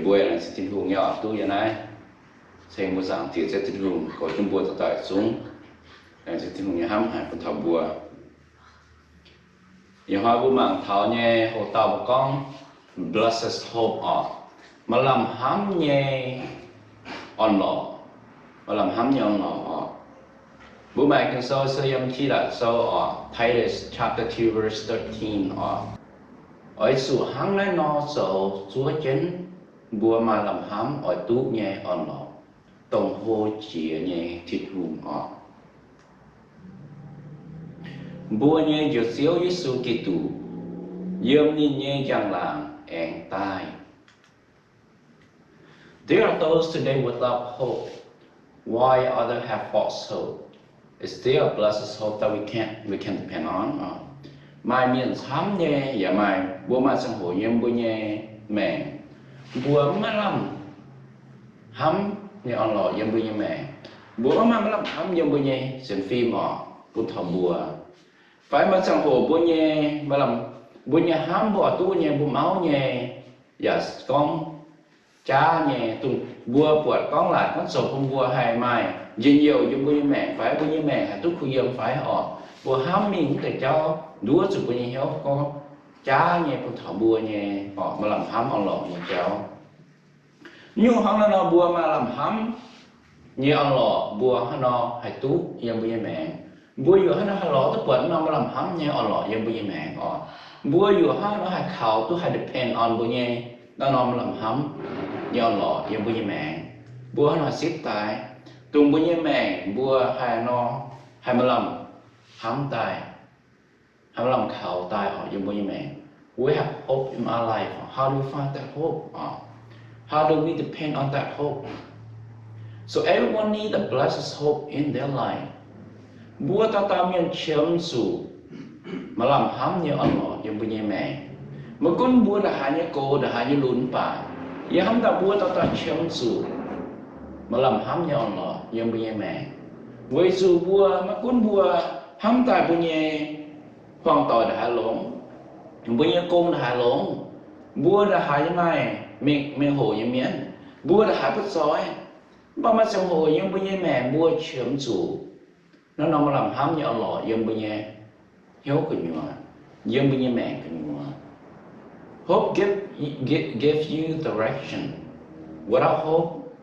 Weic laengz zingh Tin-Hungh nyei oc, duqv yiem naaiv ceng mbuo zaangc Diex Ziouv Tin-Hungh goux jienv mbuo dauh dauh yietc zungv. Laengz zingh Tin-Hungh nyei hnamv haic bun taux mbuo. Ih hnoi mbuo mangc taux nyei hoc dauh mbuo gorngv blessed hope oc, maaih lamh hnamv nyei orn-lorqc, maaih lamh hnamv nyei orn-lorqc oc. Mbuo mangc Ging-Sou se yiem Tidatc Sou oc, Titus chapter two verse thirteen oc. Oix zuqc hnangv naaiv nor zoux zuov jienv mbuo maaih lamh hnamv oix duqv nyei orn-lorqc, dongh hlo jiex nyei Tin-Hungh oc, mbuo nyei Njoux Ziouv Yesu Giduc, yiem ninh nyei njang-laangc aengx daaih. There are those today without hope, while others have false hope. Is there a blessed hope that we can, we can depend on? Maaih mienh camv nyei, yaac maaih, mbuo maaih ziangh hoc yiem mbuo nyei maengc, mbuo maiv maaih lamh hnamv nyei orn-lorqc yiem mbuo nyei maengc. Mbuo maiv maaih lamh hnamv yiem mbuo nyei sienx fim oc, bun taux mbuo. Fai maaih ziangh hoc mbuo nyei, mbuo nyei hnamv mbuo oix duqv nyei, mbuo mauv nyei, yaac gorngv jaav nyei, dongh mbuo buatc gorngv laaic gorngv zoux bun mbuo haih maaih njien-youh yiem mbuo nyei maengc fai mbuo nyei maengc haih duqv kuh yiem fai oc. Mbuo hnamv mingh wuov deix jauv nduov zuqc mbuo nyei hnyouv gorngv jaav nyei bun taux mbuo nyei oc, maaih lamh hnamv orn-lorqc nyei jauv. Nyungc hnangv naaiv nor mbuo maaih lamh hnamv nyei orn-lorqc mbuo hnangv nor haih duqv yiem mbuo nyei maengc. Mbuo yaac hnangv nor haih lorz duqv buatc norm maaih lamh hnamv nyei orn-lorqc yiem mbuo nyei maengc oc. Mbuo yaac hnangv nor haih kaux duqv, haih depend on mbuo nyei naaiv norm maaih lamh hnamv nyei orn-lorqc yiem mbuo nyei maengc. Mbuo hnangv nor haih sipv daaih, dongh mbuo nyei maengc mbuo haih nor, haih maaih lamh hnamv daaih, haih maaih lamh kaux daaih oc yiem mbuo nyei maengc. We have hope in our life. How do we find that hope? How do we depend on that hope? So everyone need a blessed hope in their life. Mbuo dauh dauh mienh qiemx zuqc maaih lamh hnamv nyei orn-lorqc yiem mbuo nyei maengc. Maiv gunv mbuo ndongc haaix nyei gox, ndongc haaix nyei lunx mv baac, yie hnamv daaih mbuo dauh dauh qiemx zuqc maaih lamh hnamv nyei orn-lorqc yiem mbuo nyei maengc. Weic zuqc mbuo maiv gunv mbuo hnamv daaih mbuo nyei huaang doic ndongc haaix longx, mbuo nyei gong ndongc haaix longx, mbuo ndongc haaix nyei maaih mengh, mengh hoc nyei mienv, mbuo ndongc haaix butv zoih, mv baac maaih ziangh hoc yiem mbuo nyei maengc mbuo qiemx zuqc naaiv norm maaih lamh hnamv nyei orn-lorqc yiem mbuo nyei hnyouv gu'nyuoz, yiem mbuo nyei maengc gu'nyuoz. Hope give, give, give you direction. Without hope,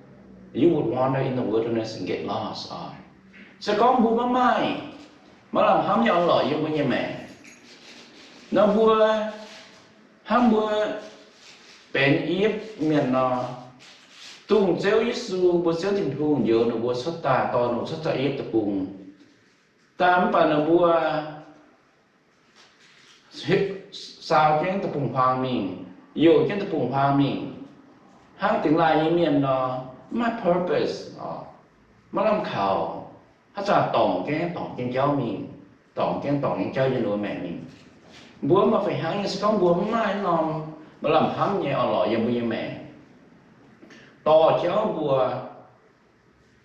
you would wander in the wilderness and get lost. Se gorngv mbuo maiv maaih, maaih lamh hnamv nyei orn-lorqc yiem mbuo nyei maengc nor, mbuo hnangv mbuo benx i yietv mienh nor, dongh Ziouv Yesu, mbuo Ziouv Tin-Hungh njoux ninh mbuo cuotv daaih, dorh ninh mbuo cuotv daaih i yietv deic-bung daaih, mv baac ninh mbuo saau jienv deic-bung-huaang mingh, youh jienv deic-bung-huaang mingh, hnangv dingx laaih nyei mienh nor, maiv maaih purpose oc, maiv lamh kaux, haaix zanc dorngc jienv dorngc jienv jauv mingh, dorngc jienv dorngc jienv jauv yiem ninh mbuo maengc mingh. Mbuo mv baac fih hnangv nyei, se gorngv mbuo mv maaih norm maaih lamh hnamv nyei orn-lorqc yiem mbuo nyei maengc, dorh jauv mbuo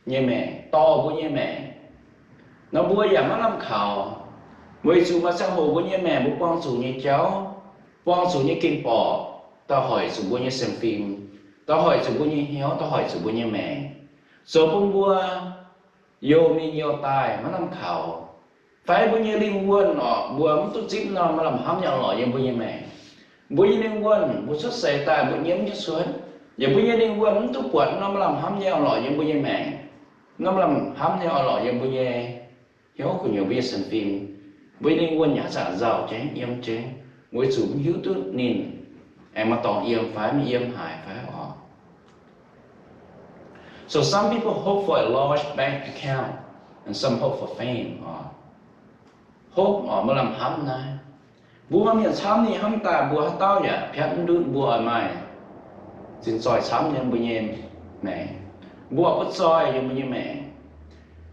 nyei maengc, dorh mbuo nyei maengc nor, mbuo yaac maiv lamh kaux. Weic zuqc maaih ziangh hoc mbuo nyei maengc mbuo buangh zuqc nyei jauv, buangh zuqc nyei ging-borqc, da'hoic zuqc mbuo nyei sienx fim, da'hoic zuqc mbuo nyei hnyouv, da'hoic zuqc mbuo nyei maengc, zoux bun mbuo youh mingh youh daaih maiv lamh kaux. Fai mbuo nyei lingh wuonh oc, mbuo mv duqv zipv norm maaih lamh hnamv nyei orn-lorqc yiem mbuo nyei maengc. Mbuo nyei lingh wuonh, mbuo cuotv seix daaih mbuo nyiemv jienv cuotv, yaac mbuo nyei lingh wuonh mv duqv buatc norm maaih lamh hnamv nyei orn-lorqc yiem mbuo nyei maengc, norm maaih lamh hnamv nyei orn-lorqc yiem mbuo nyei hnyouv gu'nyuoz, mbuo nyei sienx fim. Mbuo nyei lingh wuonh yaac haaix zanc nzauh jienv, nyiemv jienv, weic zuqc mv hiuv duqv ninh aengx maaih dorngx yiem fai maiv yiem haaix fai oc. So some people hope for a large bank account and some hope for fame. Hope oc, maaih lamh hnamv naaiv. Mbuo maaih mienh camv ninh hnamv daaih mbuo haaix dauh yaac piatv mv ndutv mbuo oix maaih zinh zoih camv yiem mbuo nyei maengc. Mbuo butv zoih yiem mbuo nyei maengc.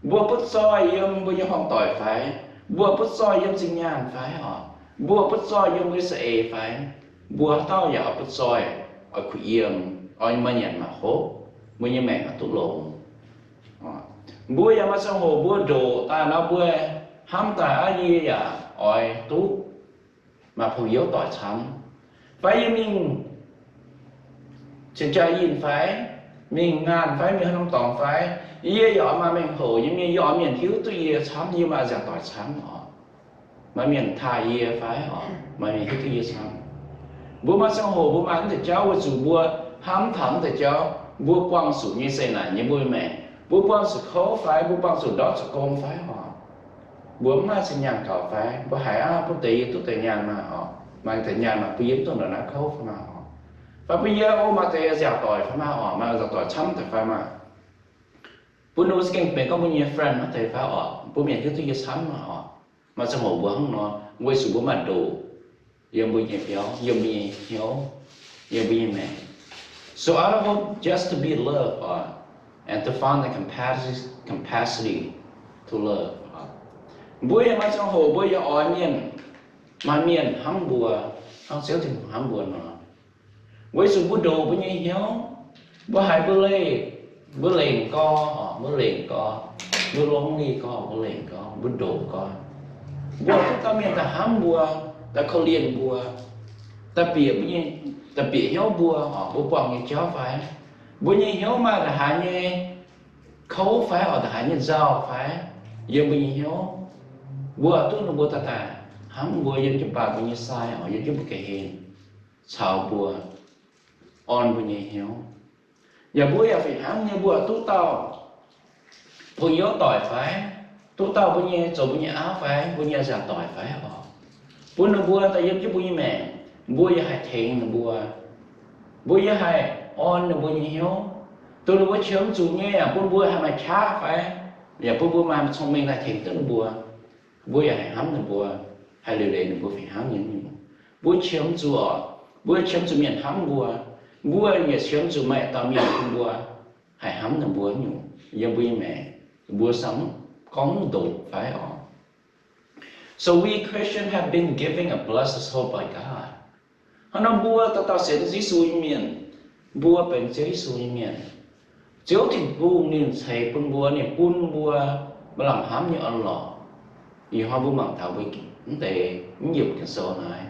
Mbuo butv zoih yiem mbuo nyei horngh doic fai? Mbuo butv zoih yiem zinh nyaanh fai oc? Mbuo butv zoih yiem mbuo nyei za'eix fai? Mbuo haaix dauh yaac oix butv zoih, oix kuh yiem, oix maaih nyanc maaih hopv, mbuo nyei maengc oix duqv longx. Mbuo yaac maaih ziangh hoc mbuo ndoqc daaih nor, mbuo hnamv daaih, aav, yie yaac oix duqv maaih pong youv doic camv, fai yie mingh cien-jaa yinh fai, mingh ngaanh fai, mingh haaix norm dorngx fai, yie yaac oix maaih mengh hoc nyei mienh, yie oix mienh hiuv duqv yie camv, yie maaih nziaauc doic camv oc. Maaih mienh taaih yie fai oc, maaih mienh hiuv duqv yie camv. Mbuo maaih ziangh hoc mbuo maaih wuov deix jauv weic zuqc mbuo hnamv taux wuov deix jauv, mbuo buangh zuqc nyei zeqc naanc nyei mbuo maengc, mbuo buangh zuqc kouv fai, mbuo buangh zuqc ndortv zuqc gong fai oc. Mbuo mv maaih zinh nyaanh gaux fai, mbuo haiz aqv, bun deix yie duqv deix nyaanh maah oc, maaih deix nyaanh maah, bun yie mv dungx ndongc naaiv kouv fai maah oc. Fai bun yie o maaih deix nziaauc doic fai maah oc, maaih nziaauc doic camv deix fai maah. Bun ninh mbuo za'gengh benx gorngv mbuo nyei friend wuov deix fai oc, bun mienh hiuv duqv yie camv maah oc. Maaih ziangh hoc mbuo hnangv nor, weic zuqc mbuo maaih ndoqc yiem mbuo nyei biauv, yiem mbuo nyei hnyouv, yiem mbuo nyei maengc. So I hope just to be loved, uh, and to find the capacity, capacity to love. Mbuo yaac maaih ziangh hoc mbuo yaac oix mienh, maaih mienh hnamv mbuo, hnangv Ziouv Tin-Hungh hnamv mbuo nor. Weic zuqc mbuo ndoqc mbuo nyei hnyouv, mbuo haiz mbuo leih, mbuo lengc gorx, mbuo lengc gorx, mbuo lonely gorx, mbuo lengc gorx, mbuo ndoqc gorx, mbuo duqv dauh mienh daaih hnamv mbuo, daaih korv-lienh mbuo, daaih bieqc mbuo nyei, daaih bieqc hnyouv mbuo, mbuo buangh nyei jauv fai, mbuo nyei hnyouv maaih ndongc haaix nyei kouv fai, oix ndongc haaix nyei nzauh fai, yiem mbuo nyei hnyouv, mbuo duqv ninh mbuo daaih daaih hnamv mbuo yiem jienv baac mbuo nyei sai, yiem jienv mbuo ga'hlen caux mbuo, orn mbuo nyei hnyouv. Yaac mbuo yaac fih hnangv nyei, mbuo duqv dauh pong youv doic fai, duqv dauh mbuo nyei zoux mbuo nyei auv fai, mbuo nyei nziaauc doic fai oc, bun ninh mbuo daaih yiem jienv mbuo nyei maengc, mbuo yaac haih tengx ninh mbuo, mbuo yaac haih orn ninh mbuo nyei hnyouv, dongh ninh mbuo qiemx zuqc nyei yaac bun mbuo haih maaih qaqv fai, yaac bun mbuo maaih cong-mengh daaih tengx duqv ninh mbuo. Mbuo yaac haih hnamv ninh mbuo, haih liuc leiz ninh mbuo fih hnangv nyei nyungc. Mbuo qiemx zuqc, mbuo qiemx zuqc mienh hnamv mbuo, mbuo yaac qiemx zuqc maaih dauh mienh bun mbuo haih hnamv ninh mbuo nyungc yiem mbuo nyei maengc, mbuo samv gorngv mv ndoqc fai oc. So we Christian have been given a blessed hope by God. Hnangv nor mbuo dauh dauh sienx Yesu nyei mienh, mbuo benx Ziouv Yesu nyei mienh, Ziouv Tin-Hungh ninh ceix bun mbuo, ninh bun mbuo maaih lamh hnamv nyei orn-lorqc. Ih hnoi mbuo mangc taux mbuo mv deix mv yiemc Ging-Sou naaiv,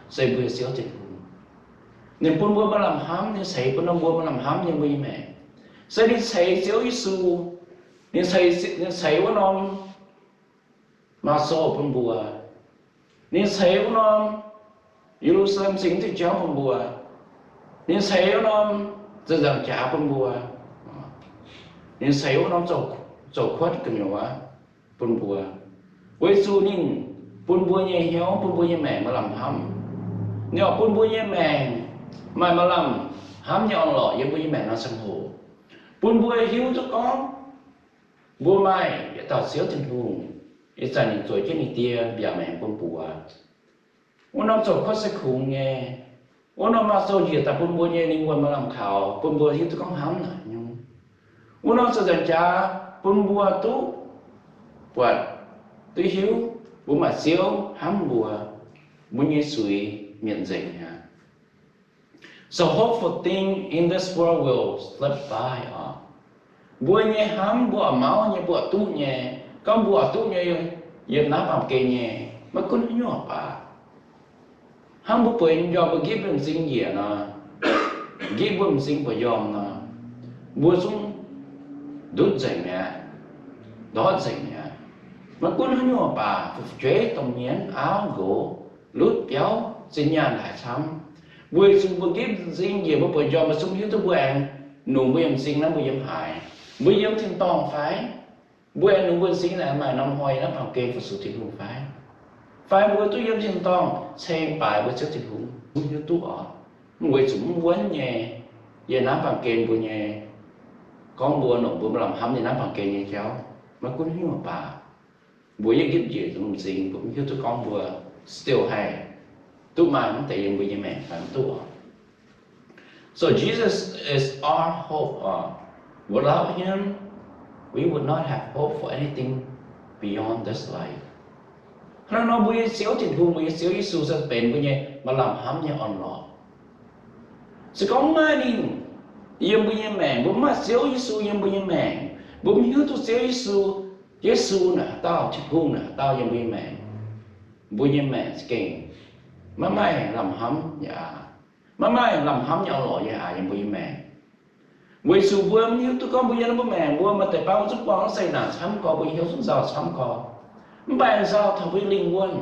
se mbuo nyei Ziouv Tin-Hungh. Ninh bun mbuo maaih lamh hnamv, ninh ceix bun norm mbuo maaih lamh hnamv nyei mbuo nyei maengc. Se ninh ceix Ziouv Yesu, ninh ceix, ninh ceix wuov norm Maazo bun mbuo. Ninh ceix wuov norm Ye^lu^saa^lem Singx diuh jauv bun mbuo. Ninh ceix wuov norm nzangc jaax bun mbuo. Ninh ceix wuov norm zoux kuotv gu'nyuoz bun mbuo, weic zuqc ninh bun mbuo nyei hnyouv, bun mbuo nyei maengc maaih lamh hnamv. Ninh oix bun mbuo nyei maengc maaih maaih lamh hnamv nyei orn-lorqc yiem mbuo nyei maengc naaiv ziangh hoc, bun mbuo hiuv duqv gorngv mbuo maaih yietc dauh Ziouv Tin-Hungh, ih zanc ninh zueiz jienv ninh Die mbiaauc maengc bun mbuo. Wuov norm zoux kuotv se kungx nyei. Wuov norm maazo njiec daaih bun mbuo nyei lingh wuonh maaih lamh kaux, bun mbuo hiuv duqv gorngv hnamv naaic nyungc. Wuov norm zoux nzangc jaax bun mbuo duqv buatc, duqv hiuv mbuo maaih Ziouv hnamv mbuo, mbuo nyei zuiz mietc nzengc mi'aqv. So hopeful things in this world will slip by oc. Mbuo nyei hnamv mbuo oix mauv nyei, mbuo oix duqv nyei, gorngv mbuo oix duqv nyei yiem naaiv baamh gen nyei, maiv gunv haaix nyungc baac, hnangv mbuo bueix njormh mbuo gitv mbuo m'zing njiec nor, gitv mbuo m'zing bueix njormh nor, mbuo zungv ndutv nzengc mi'aqv, ndortv nzengc mi'aqv. Maiv gunv haaix nyungc baac, fu'jueiv, domh mienh, auv, nqox, lutv, biauv, zinh nyaanh haic camv, weic zuqc mbuo gitv m'zing njiec mbuo bueix njormh, mbuo zungv hiuv duqv mbuo aengx nungx mbuo nyei m'zing naaiv mbuo yiem haaix, mbuo yiem tin-dorngh fai? Mbuo aengx nungx mbuo m'zing naaiv maaih norm hnoi yiem naaiv baamh gen fu-sux Tin-Hungh fai? Fai mbuo duqv yiem tin-dorngh ceng baaix mbuo Ziouv Tin-Hungh? Mv hiuv duqv oc. Weic zuqc mv wuonv nyei, yiem naaiv baamh gen mbuo nyei, gorngv mbuo nongc mbuo maaih lamh hnamv yiem naaiv baamh gen nyei jauv, maiv gunv haaix nyungc baac, mbuo yiem gitv njiec nzengc, mbuo mv hiuv duqv gorngv mbuo still haih duqv maaih mv deix yiem mbuo nyei maengc fai mv duqv oc. So Jesus is our hope. Without him, we would not have hope for anything beyond this life. Hnangv nor mbuo nyei Ziouv Tin-Hungh, mbuo nyei Ziouv Yesu se benx mbuo nyei maaih lamh hnamv nyei orn-lorqc. Se gorngv maiv maaih ninh yiem mbuo nyei maengc, mbuo mv maaih Ziouv Yesu yiem mbuo nyei maengc, mbuo mv hiuv duqv Ziouv Yesu, Yesu naaic haaix dauh, Tin-Hungh naaic haaix dauh yiem mbuo nyei maengc, mbuo nyei maengc za'gengh maiv maaih lamh hnamv nyei aqv. Maiv maaih lamh hnamv nyei orn-lorqc yiem aax yiem mbuo nyei maengc. Weic zuqc mbuo mv hiuv duqv gorngv mbuo yiem naaiv mbuo maengc mbuo maaih deix baav mbuo zungv buangh mv zeiz naanc camv gorx, mbuo hiuv zungv nzauh camv gorx. Mv baac nzauh taux mbuo nyei lingh wuonh.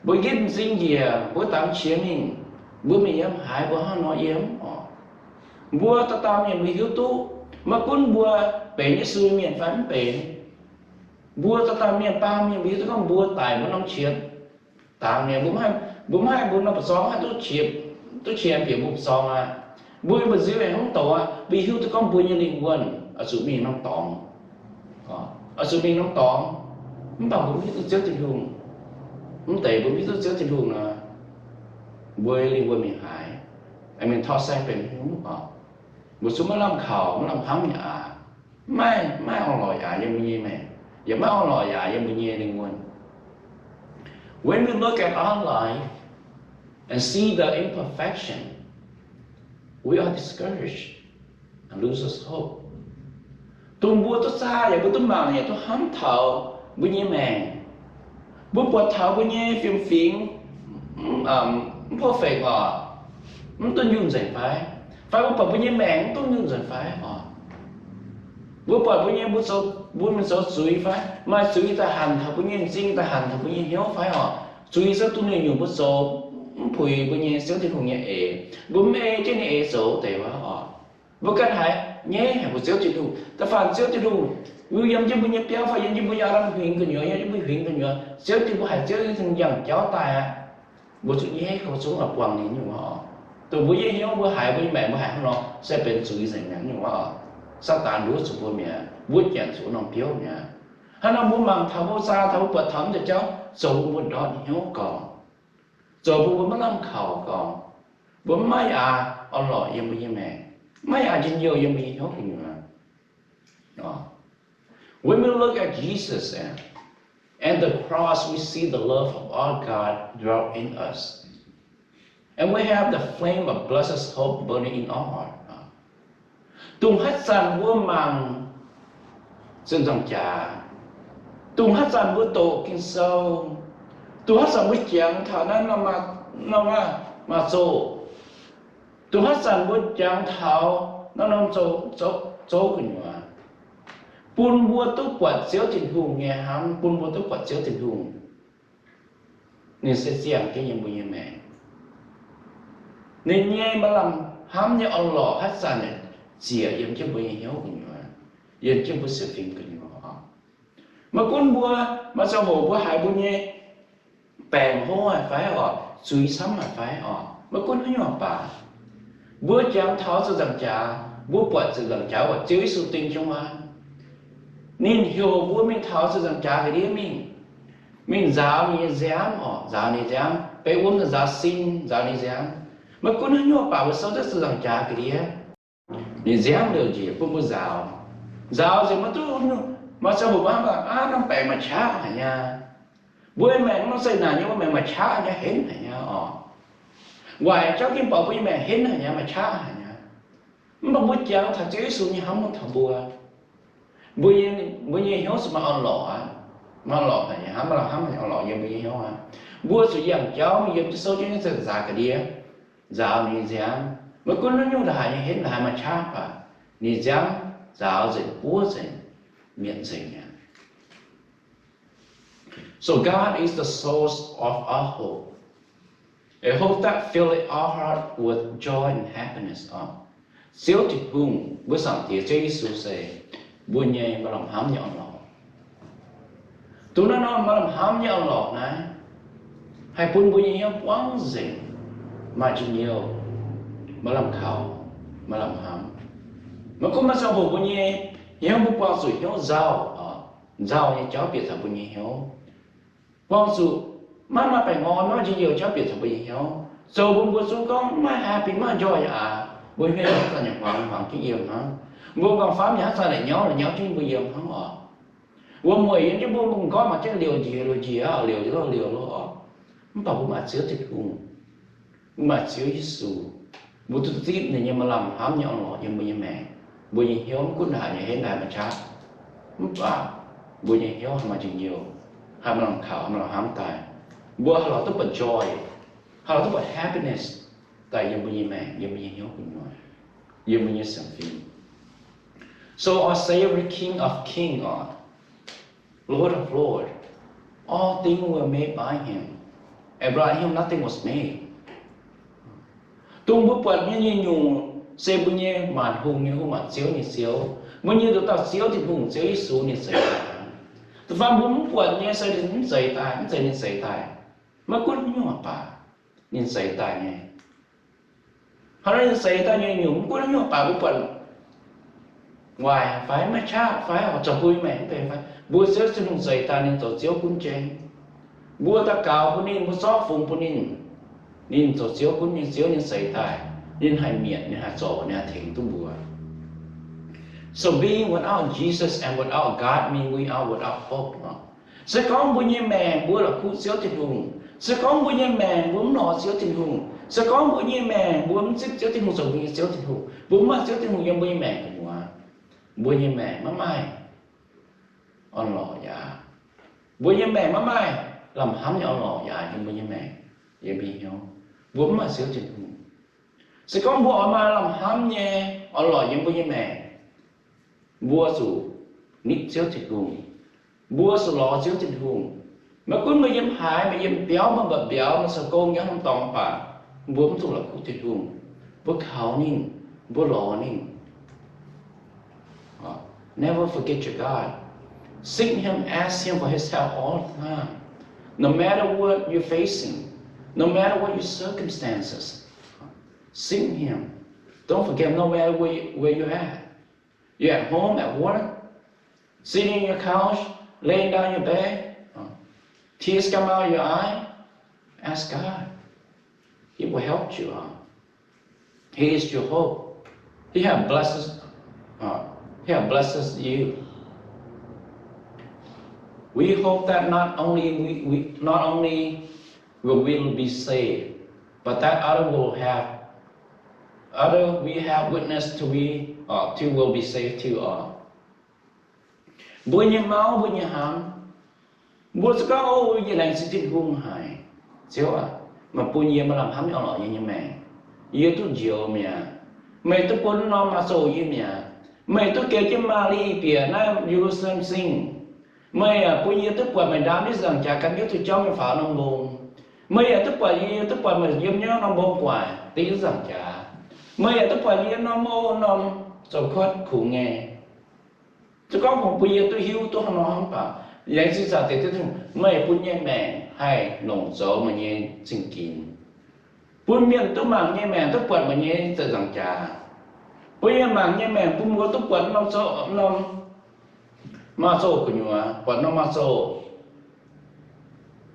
Mbuo nqipv m'zing njiec, mbuo dangx qiex mingh, mbuo mingh yiem haaix, mbuo hnangv nor yiem oc. Mbuo dauh dauh mienh mbuo hiuv duqv, maiv gunv mbuo benx Yesu nyei mienh fai mv benx. Mbuo dauh dauh mienh, baamh mienh mbuo hiuv duqv gorngv mbuo daic mbuo norm qiex dangx mi'aqv. Mbuo mv haih, mbuo mv haih mbuo norm ba'zorng haih duqv qiex, duqv qiex bieqc mbuo ba'zorng aqv. Mbuo nyei mba'nziu aengx mv douc aqv. Mbuo hiuv duqv gorngv mbuo nyei lingh wuonh oix zuqc mingh norm dorngx, oix zuqc mingh norm dorngx. Mv baac mbuo mv hiuv duqv Ziouv Tin-Hungh. Mv deix mbuo mv hiuv duqv Ziouv Tin-Hungh nor, mbuo nyei lingh wuonh mingh haaix? Mingh torqv saeng benx hnyouv oc. Mbuo zungv maiv lamh kaux, maiv lamh hnamv yaac, maiv, maiv orn-lorqc yaac yiem mbuo nyei maengc, yaac maiv orn-lorqc yaac yiem mbuo nyei lingh wuonh. When we look at our life and see the imperfection, we are discouraged and loses hope. Dongh mbuo duqv zaah yaac mbuo duqv mangc yaac duqv hnamv taux mbuo nyei maengc. Mbuo buatc taux mbuo nyei fiem-fingx mv perfect oc, mv duqv nyungc nzengc fai? Fai mbuo buatc mbuo nyei maengc mv duqv nyungc nzengc fai oc? Mbuo buatc mbuo nyei, mbuo zoux, mbuo mingh zoux zuiz fai? Maaih zuiz daaih hanc taux mbuo nyei m'zing, daaih hanc taux mbuo nyei hnyouv fai oc? Zuiz zungv duqv nyungc-nyungc mbuo zoux mv puix mbuo nyei Ziouv Tin-Hungh nyei eix. Mbuo mv ei jienv ninh eix zoux deix wuov oc. Mbuo ganh haiz nyaiv haic mbuox Ziouv Tin-Hungh. Da'faanh Ziouv Tin-Hungh yiem jienv mbuo nyei biauv fai yiem jienv mbuo nyei aa lamh huingx gu'nyuoz, yiem jienv mbuo huingx gu'nyuoz, Ziouv Tin, mbuo haiz Ziouv Tin-Hungh yangh jauv daaih aqv. Mbuo zuqc nyaiv kaux zungv la'buangh ninh nyungc wuov oc. Dongh mbuo nyei hnyouv mbuo haiz mbuo nyei maengc mbuo haiz hnangv nor se benx zuiz nzengc mi'aqv nyungc wuov oc. Saadaan nduov zuqc mbuo mi'aqv, mbuo janx zuqc wuov norm biouv mi'aqv. Hnangv nor mbuo mangc taux, mbuo zaah taux, mbuo buatc taux mv deix jauv zoux bun mbuo ndortv hnyouv gorx, zoux bun mbuo maiv lamh kaux gorx. Mbuo maiv maaih aax orn-lorqc yiem mbuo nyei maengc, maiv maaih aax njien-youh yiem mbuo nyei hnyouv gu'nyuoz. When we look at Jesus and, and the cross, we see the love of our God dwell in us. And we have the flame of blessed hope burning in our heart. Dongh haaix zanc mbuo mangc ziepc nzaangc jaax, dongh haaix zanc mbuo doqc Ging-Sou, dongh haaix zanc mbuo jangx taux naaiv norm, norm maaz-zoh, dongh haaix zanc mbuo jangx taux naaiv norm zoux, zoux gu'nyuoz, bun mbuo duqv buatc Ziouv Tin-Hungh nyei hnamv, bun mbuo duqv buatc Ziouv Tin-Hungh. Ninh se ziangh jienv yiem mbuo nyei maengc. Ninh nyei maaih lamh hnamv nyei orn-lorqc haaix zanc ziec yiem jienv mbuo nyei hnyouv gu'nyuoz, yiem jienv mbuo sienx fim gu'nyuoz oc. Maiv gunv mbuo, maaih ziangh hoc mbuo haiz mbuo nyei baengc hlo haic fai oc, zuiz camv haic fai oc, maiv gunv haaix nyungc baac, mbuo jangx taux ziepc nzaangc jaax, mbuo buatc ziepc nzaangc jaax buatc Ziouv Yesu ding jienv wuov, ninh heuc mbuo mingh taux ziepc nzaangc jaax ga'ndiev mingh, mingh nzaaux ninh nyei nziaamv oc, nzaaux ninh nziaamv, beiv wuom nzaaux sin, nzaaux ninh nziaamv. Maiv gunv haaix nyungc baac mbuo souv jienv ziepc nzaangc jaax ga'ndiev, ninh nziaamv liouc njiec bun mbuo nzaaux. Nzaaux nzengc maiv duqv, maaih ziangh hoc mbuo hnamv daaih, aav, norm baengc maaih qaqv haic nyei. Mbuo maengc maiv zeiz naaic nyei, mbuo maengc maaih qaqv nyei, henv haic nyei oc. Waaic jauv gengh buatc mbuo nyei maengc henv haic nyei, maaih qaqv haic nyei. Mv baac mbuo jangx taux Ziouv Yesu nyei hnamv taux mbuo, mbuo nyei, mbuo nyei hnyouv se maaih orn-lorqc aqv. Maaih orn-lorqc haic nyei, hnamv, maaih hnamv haic, orn-lorqc yiem mbuo nyei hnyouv aqv. Mbuo zuqc yangh jauv mingh yiem jienv souv jienv ziepc nzaangc jaax ga'ndiev, nzaaux ninh nziaamv. Maiv gunv haaix nyungc ndongc haaix nyei henv, ndongc haaix maaih qaqv baac, ninh nziaamv nzaaux nzengc, buov nzengc, mietc nzengc mi'aqv. So God is the source of our hope, a hope that fills our heart with joy and happiness oc. Ziouv Tin-Hungh, mbuo Zaangc Diex Ziouv Yesu se mbuo nyei maaih lamh hnamv nyei orn-lorqc. Dongh naaiv norm maaih lamh hnamv nyei orn-lorqc naaiv, haih bun mbuo nyei hnyouv buangv nzengc, maaih njien-youh, maaih lamh kaux, maaih lamh hnamv. Maiv gunv maaih ziangh hoc mbuo nyei hnyouv mbuo buangh zuqc hnyouv nzauh, nzauh nyei jauv bieqc taux mbuo nyei hnyouv, buangh zuqc maiv maaih baengh orn, maiv maaih njien-youh jauv bieqc taux mbuo nyei hnyouv, zoux bun mbuo zungv gorngv maiv happy, maiv joy aqv. Mbuo hmien haaix zanc yaac hmuangx, hmuangx jienv yiem hnangv. Mbuo nqorngv-famv yaac haaix zanc yaac nyauv, nyauv jienv mbuo yiem hnangv oc. Wuom-mueic yiem jienv mbuo, mbuo m'nqorngv mangc jienv liouc njiec, liouc njiec, liouc jienv liouc loh oc. Mv baac mbuo maaih Ziouv Tin-Hungh, mbuo maaih Ziouv Yesu, mbuo duqv zipv ninh nyei maaih lamh hnamv nyei orn-lorqc yiem mbuo nyei maengc. Mbuo nyei hnyouv maiv gunv haaix nyungc henv, haaix maaih qaqv, mv baac mbuo nyei hnyouv haih maaih njien-youh, haih maaih lamh kaux, haih maaih lamh hnamv daaih. Mbuo haih lorz duqv buatc joy, Haaix dauh duqv buatc happiness daaih yiem mbuo nyei maengc, yiem mbuo nyei hnyouv gu'nyuoz, yiem mbuo nyei sienx fim. So our Savior, King of King, or Lord of Lord, all things were made by him, and without him nothing was made. Dongh mbuo buatc nyei nyungc-nyungc se mbuo nyei maanc hungh nyei hungh, maanc ziouv nyei ziouv, mbuo nyei nduqc dauh Ziouv Tin-Hungh, Ziouv Yesu ninh zeix daaih. Da'faanh mbuo mv buatc nyei se ninh mv zeix daaih, mv zeiz ninh zeix daaih. Maiv gunv haaix nyungc baac ninh zeix daaih nyei. Hnangv naaiv ninh zeix daaih nyei nyungc, mv gunv haaix nyungc baac mbuo buatc waaic fai maiv qaqv fai horc zuqc mbuo nyei maengc mv benx fai, mbuo Ziouv Tin-Hungh zeix daaih ninh zoux Ziouv gunv jeng. Mbuo daux gaux bun ninh, mbuo zorqv fungx bun ninh, ninh zoux Ziouv gunv nyei Ziouv, ninh zeix daaih, ninh haih mietc, ninh haih zorc, ninh haih tengx duqv mbuo. So being without Jesus and without God mean we are without hope. Se gorngv mbuo nyei maengc mbuo la'kuqv Ziouv Tin-Hungh, se gorngv mbuo nyei maengc mbuo mv lorz Ziouv Tin-Hungh, se gorngv mbuo nyei maengc mbuo mv zipv Ziouv Tin-Hungh zoux mbuo nyei Ziouv Tin-Hungh, mbuo mv maaih Ziouv Tin-Hungh yiem mbuo nyei maengc gu'nyuoz, mbuo nyei maengc maiv maaih orn-lorqc yaac, mbuo nyei maengc maiv maaih lamh hnamv nyei orn-lorqc yaac yiem mbuo nyei maengc, yiem mbuo nyei hnyouv. Mbuo mv maaih Ziouv Tin-Hungh. Se gorngv mbuo oix maaih lamh hnamv nyei orn-lorqc yiem mbuo nyei maengc, mbuo zuqc nitv Ziouv Tin-Hungh. Mbuo zuqc lorz Ziouv Tin-Hungh. Maiv gunv meih yiem haaix, meih yiem biauv, meih mba'biaux, meih zoux gong nyei norm dorngx baac, mbuo mv dungx la'kuqv Tin-Hungh. Mbuo kaux ninh, mbuo lorz ninh. Never forget your God. Seek Him, ask Him for His help all the time. No matter what you're facing, no matter what your circumstances, seek Him. Don't forget, no matter where, where you're at. You're at home, at work, sitting on your couch, laying down your bed, tears come out of your eye, ask God. He will help you out. He is your hope. He have blessed, uh, He have blessed you. We hope that not only we, we not only will we be saved, but that other will have, other we have witness to we, uh, to will be saved too. Uh. Mbuo nyei mauv, mbuo nyei hnaangx, mbuo se gorngv, O, yie laengz zingh Tin-Hungh haic. Ziouv aac, meih bun yie maaih lamh hnamv nyei orn-lorqc yiem yie nyei maengc. Yie duqv njoux mi'aqv. Meih duqv bun norm maaz-zoh yie mi'aqv. Meih duqv geh jienv Maa^li bieqc naaiv Ye^lu^saa^lem Singh. Meih yaac bun yie duqv buatc meih ndaam nyei nzaangc jaax gan jienv duqv jauv mingh faaux norm mbong. Meih yaac duqv buatc yie, duqv buatc meih yiem nyei norm mbong guaic deix nzaangc jaax. Meih yaac duqv buatc yie norm o norm zoux kuotv kungx nyei. Se gorngv bun yie duqv hiuv duqv haaix nor hnangv baac, laengz zingh zaah deix Tin-Hungh, meih bun nyei maengc haih longc zoux meih nyei zingh ginx. Bun mienh duqv mangc nyei maengc duqv buatc meih nyei za'nzaangc jaax. Bun mienh mangc nyei maengc bun mbuo duqv buatc norm zoh, norm maaz-zoh gu'nyuoz, buatc norm maaz-zoh.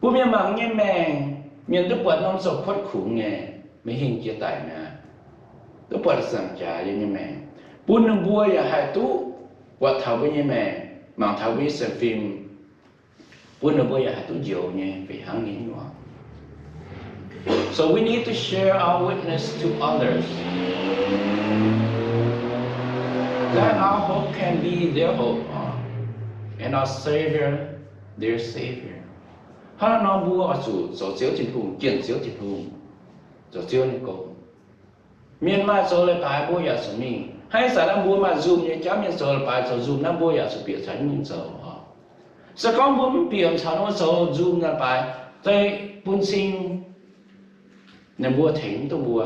Bun mienh mangc nyei maengc, mienh duqv buatc norm zoux kuotv kungx nyei, maiv hingh jiex daic mi'aqv. Duqv buatc za'nzaangc jaax yiem nyei maengc. Bun ninh mbuo yaac haih duqv buatc taux mbuo nyei maengc, mangc taux mbuo nyei sienx fim. Bun ninh mbuo yaac haih duqv njoux nyei fih hnangv nyei nyuoz. So we need to share our witness to others, that our hope can be their hope, uh, and our Savior their Savior. Hnangv naaiv nor mbuo oix zuqc zoux Ziouv Tin-Hungh, jienh Ziouv Tin-Hungh, zoux Ziouv nyei gong. Mienh maaih zoux leiz-baaix mbuo yaac zuqc mingh. Hnangv ih zanc naaiv mbuo maaih Zoom nyei jauv, mienh zoux leiz-baaix zoux Zoom naaiv, mbuo yaac zuqc bieqc caux ninh mingh zoux oc. Se gorngv mbuo mv bieqc caux ninh mbuo zoux Zoom leiz-baaix, se bun cing ninh mbuo tengx mv duqv mbuo,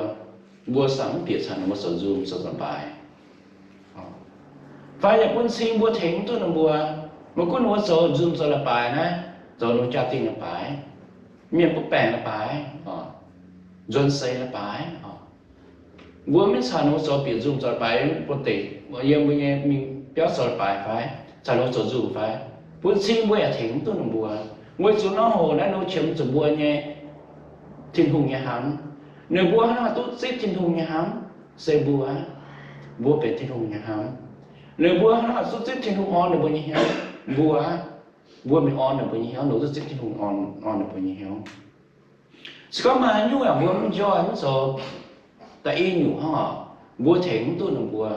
mbuo zungv mv bieqc caux ninh mbuo zoux Zoom zoux leiz-baaix. Fai yaac bun cing mbuo tengx mv duqv ninh mbuo, maiv gunv ninh mbuo zoux Zoom zoux leiz-baaix naaiv, zoux ninh jaa-dingh leiz-baaix, mienh butv baengc leiz-baaix, nzuonx seix leiz-baaix, mbuo mv caux ninh mbuo zoux bieqc Zoom zoux leiz-baaix, bun deix yiem mbuo nyei mingh biauv zoux leiz-baaix fai caux ninh mbuo zoux Zoom fai, bun cing mbuo yaac tengx mv duqv ninh mbuo. Weic zuqc norm hoc naaiv ninh mbuo qiemx zuqc mbuo nyei Tin-Hungh nyei hnamv. Ninh mbuo hnangv haaix duqv zipv Tin-Hungh nyei hnamv? Se mbuo aqv. Mbuo benx Tin-Hungh nyei hnamv. Ninh mbuo hnangv haaix duqv zipv Tin-Hungh orn ninh mbuo nyei hnyouv? Mbuo aqv. Mbuo mingh orn ninh mbuo nyei hnyouv, ninh mbuo duqv zipv Tin-Hungh orn, orn ninh mbuo nyei hnyouv. Se gorngv maaih haaix nyungc yaac mbuo mv njoih mv zoux, da'nyeic nyungc hnangv oc, mbuo tengx mv duqv ninh mbuo,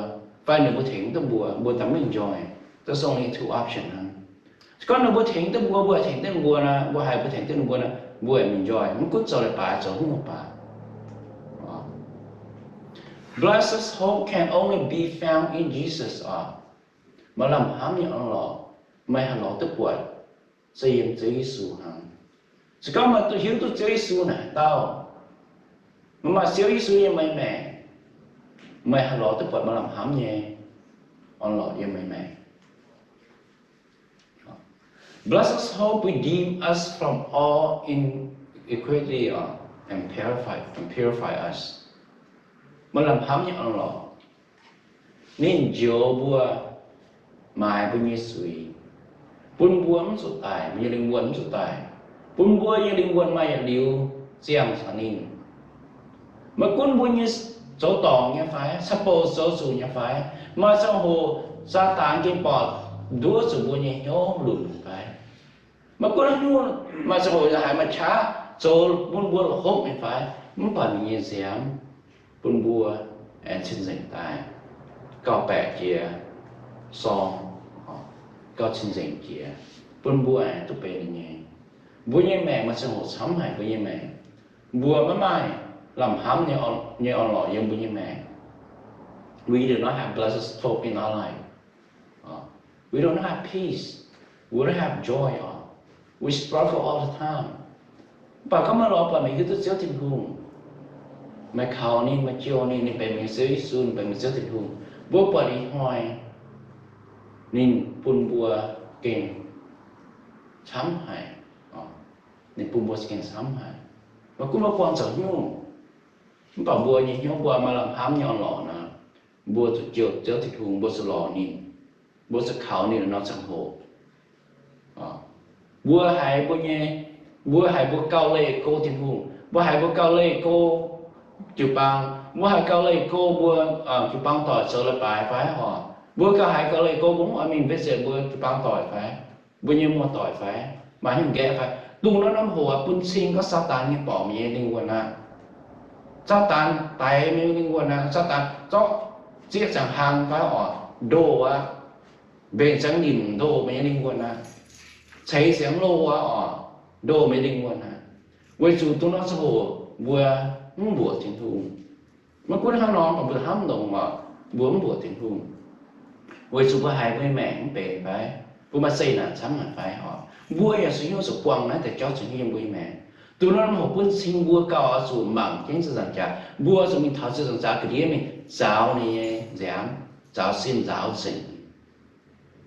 fai ninh mbuo tengx mv duqv mbuo, mbuo daaih mv njoih. There's only two option hnangv. Se gorngv ninh mbuo tengx duqv mbuo, mbuo tengx duqv ninh mbuo nor, mbuo haiz mbuo tengx duqv ninh mbuo nor, mbuo mingh njoih, mv gunv zoux leiz-baaix zoux hnyouv baac. Blessed hope can only be found in Jesus oc. Maaih lamh hnamv nyei orn-lorqc meih haih lorz duqv buatc se yiem Ziouv Yesu hnangv. Se gorngv meih duqv hiuv duqv Ziouv Yesu naaic haaix dauh, meih maaih Ziouv Yesu yiem meih maengc, meih haih lorz duqv buatc maaih lamh hnamv nyei orn-lorqc yiem meih maengc. Blessed hope redeem us from all iniquity and purify and purify us. Maaih lamh hnamv nyei orn-lorqc, ninh njoux mbuo, maaiz mbuo nyei zuiz, bun mbuo mv zuqc daic, mbuo nyei lingh wuonh mv zuqc daic, bun mbuo nyei lingh wuonh maaih yietc liuz ziangh caux ninh. Maiv gunv mbuo nyei zoux dorngc nyei fai, caqv-bouc zoux zuqc nyei fai, maaih ziangh hoc Saadaan gengh borqc nduov zuqc mbuo nyei hnyouv lunc fai, maiv gunv haaix nyungc, maaih ziangh hoc haiz maaih qaqv zoux bun mbuo la'hopv nyei fai, mv baac ninh nyei nziaamv bun mbuo aengx cing-nzengc daaih, gauh baeqc jiex sorng, gauh cing-nzengc jiex, bun mbuo aengx duqv benx ninh nyei. Mbuo nyei maengc maaih ziangh hoc camv haic, mbuo nyei maengc, mbuo maiv maaih lamh hnamv nyei orn-lorqc yiem mbuo nyei maengc. We do not have blessed hope in our life. We don't have peace. We don't have joy. We struggle all the time. Mv baac gorngv meih lorz buatc meih hiuv duqv Ziouv Tin-Hungh, meih kaux ninh, meih jouh ninh, ninh benx meih nyei Ziouv Yesu, ninh benx meih nyei Ziouv Tin-Hungh, mbuo buatc ih hnoi ninh bun mbuo gengh camv haic. Ninh bun mbuo gengh camv haic. Maiv gunv mbuo buangh zoux haaix nyungc, mv baac mbuo nyei hnyouv mbuo maaih lamh hnamv nyei orn-lorqc nor, mbuo zuqc jouh Ziouv Tin-Hungh, mbuo zuqc lorz ninh, mbuo zuqc kaux ninh nor ziangh hoc. Mbuo haiz mbuo nyei, mbuo haiz mbuo gauh leih go Tin-Hungh, mbuo haiz mbuo gauh leih go jiu-baang, mbuo haiz gauh leih go mbuo jiu-baang doic zoux leiz-baaix fai oc? Mbuo gauh haiz gauh leih go mbuo mv oix mingh mbenc zeic mbuo jiu-baang doic fai, mbuo nyei muoz-doic fai, maaih hnyouv nqaeqv fai? Dongh naaiv norm hoc bun cing gorngv Saadaan nyei borqc meih nyei lingh wuonh aqv. Saadaan daix meih nyei lingh wuonh aqv. Saadaan zorqv zieqv ziangx hlang fai oc, ndoh aqv, mbenc ziangx nimc ndoh meih nyei lingh wuonh aqv. Ceix ziangx loh aqv oc, ndoh meih nyei lingh wuonh aqv. Weic zuqc dongh naaiv ziangh hoc mbuo mv mbuoqc Tin-Hungh. Maiv gunv hnangv nor, mbuo hnamv longx oc, mbuo mv mbuoqc Tin-Hungh. Weic zuqc mbuo haiz mbuo nyei maengc mv benx fai, mbuo maaih zeqc naanc camv haic fai oc, mbuo yaac zuqc hiuv duqv buangh naaiv deix jauv Tin-Hungh yiem mbuo nyei maengc. Dongh naaiv norm hoc bun cing mbuo gauh oix zuqc mangc jienv ziepc nzaangc jaax, mbuo zuqc mingh taux ziepc nzaangc jaax ga'ndiev mingh nzaaux ninh nyei nziaamv, nzaaux sin nzaaux nzengc,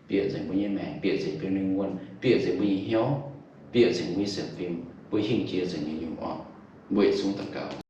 bieqc nzengc mbuo nyei maengc, bieqc nzengc mbuo nyei lingh wuonh, bieqc nzengc mbuo nyei hnyouv, bieqc nzengc mbuo nyei sienx fim, mbuo hingh jiex nzengc nyei nyungc orqc. Mbuo yietc zungv daux gaux.